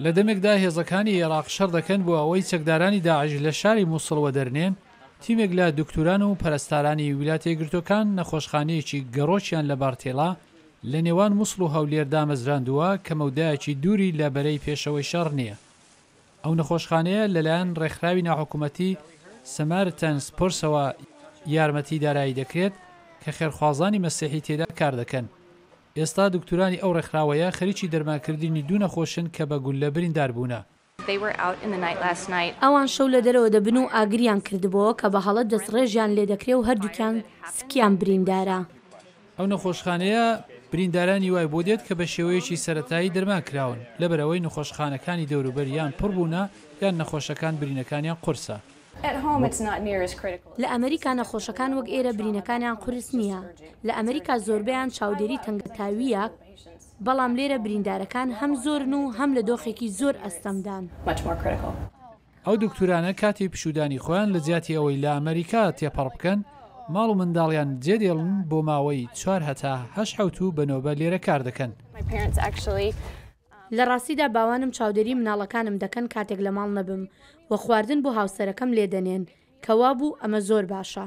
لە دەمێکدا هێزەکانی ئێراق شەڕ دەکەن بۆ ئەوەی چەکدارانی داعش لە شاری موسڵ وەدەرنێن، تیمێک لە دوکتوران و پەرستارانی ویلاتە یەکگرتووەکان نەخۆشخانەیەکی گەڕۆکیان لە بارتێڵا لە نێوان موسڵ و هەولێر دامەزراندووە کە مەودایەکی دووری لە بەرەی پێشەوەی شەڕ نییە. ئەو نەخۆشخانەیە لەلایەن ڕێکخراوی ناحکومەتی سەمارتەنس پرسەوە یارمەتی دارایی دەکرێت کە خێرخوازانی مەسیحی تێدا کار دەکەن. ئێستا دکتورانی ئەو ڕێکخراوەیە خەریکی دەرمانکردنی دوو نەخۆشن کە بە گوللە بریندار بوونە. ئەوان شەو لە دەرەوە دەبن و ئاگریان کردبۆوە کە بە هەڵە دەستڕێژیان لێدەکرێ و هەردووکیان سکیان بریندارە. ئەو نەخۆشخانەیە بریندارانی وای بۆ دێت کە بە شێوەیەکی سەرەتایی دەرمان کراون، لەبەرئەوەی نەخۆشخانەکانی دەوروبەر یان پڕ بوونە یان نەخۆشەکان برینەکانیان قورسە. لە ئەمریکا نەخۆشەکان وەک ئێرە برینەکانیان قورس نییە، لە ئەمریکا زۆربەیان چاودێری تەنگەتاوییە، بەڵام لێرە بریندارەکان هەم زۆرن و هەم لە دۆخێکی زۆر ئەستەمدان. ئەو دوکتورانە کاتی پشوودانی خۆیان لە جیاتی ئەوەی لە ئەمەریکا تێپەڕ بکەن، ماڵ و منداڵیان جێدێڵن بۆ ماوەی چوار هەتا هەشت حەوتوو بە نۆبە لێرە کار دەکەن. لە ڕاستیدا باوانم چاودێری مناڵەکانم دەکەن کاتێک لە ماڵ نەبم و خواردن بۆ هاوسەرەکەم لێدەنێن، کە وابوو ئەمە زۆر باشە.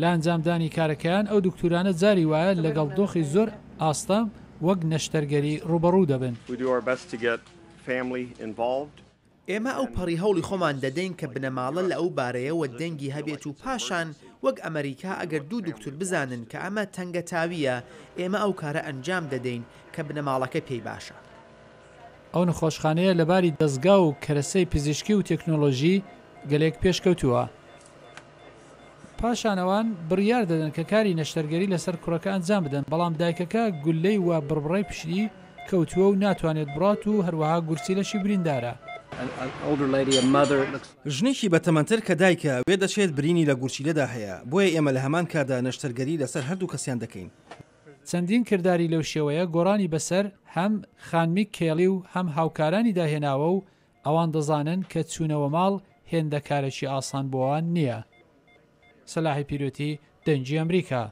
لە ئەنجامدانی کارەکەیان ئەو دوکتورانە جاری وایە لەگەڵ دۆخی زۆر ئاستەم وەک نەشتەرگەری ڕووبەڕوو دەبن. ئێمە ئەو پەڕی هەوڵی خۆمان دەدەین کە بنەماڵە لە ئەو بارەیەوە دەنگی هەبێت و پاشان وەک ئەمەریکا ئەگەر دوو دوکتور بزانن کە ئەمە تەنگەتاوییە ئێمە ئەو کارە ئەنجام دەدەین کە بنەماڵەکە پێی باشە. ئەو نەخۆشخانەیە لە باری دەزگا و کەرەسەی پزیشکی و تێکنۆلۆژی گەلێک پێشکەوتووە. پاشان ئەوان بڕیار دەدەن کە کاری نەشتەرگەری لەسەر کوڕەکە ئەنجام بدەن، بەڵام دایکەکە گوللەی وە بڕبڕەی پشتی کەوتووە و ناتوانێت بڕات و هەروەها گورچیلەشی بریندارە. ژنێکی بەتەمەنتر کە دایکە، وێدەچێت برینی لە گورچیلەدا هەیە، بۆیە ئێمە لە هەمان کاتدا نەشتەرگەری لەسەر هەردوو کەسیان دەکەین. چەندین کرداری لەو شێوەیە گۆڕانی بەسەر هەم خانمی کێڵی و هەم هاوکارانیدا هێناوە و ئەوان دەزانن کە چوونەوە ماڵ هێندە کارێکی ئاسان بۆ ئەوان نییە. سەلاحی پیرۆتی، دەنگی ئەمریکا.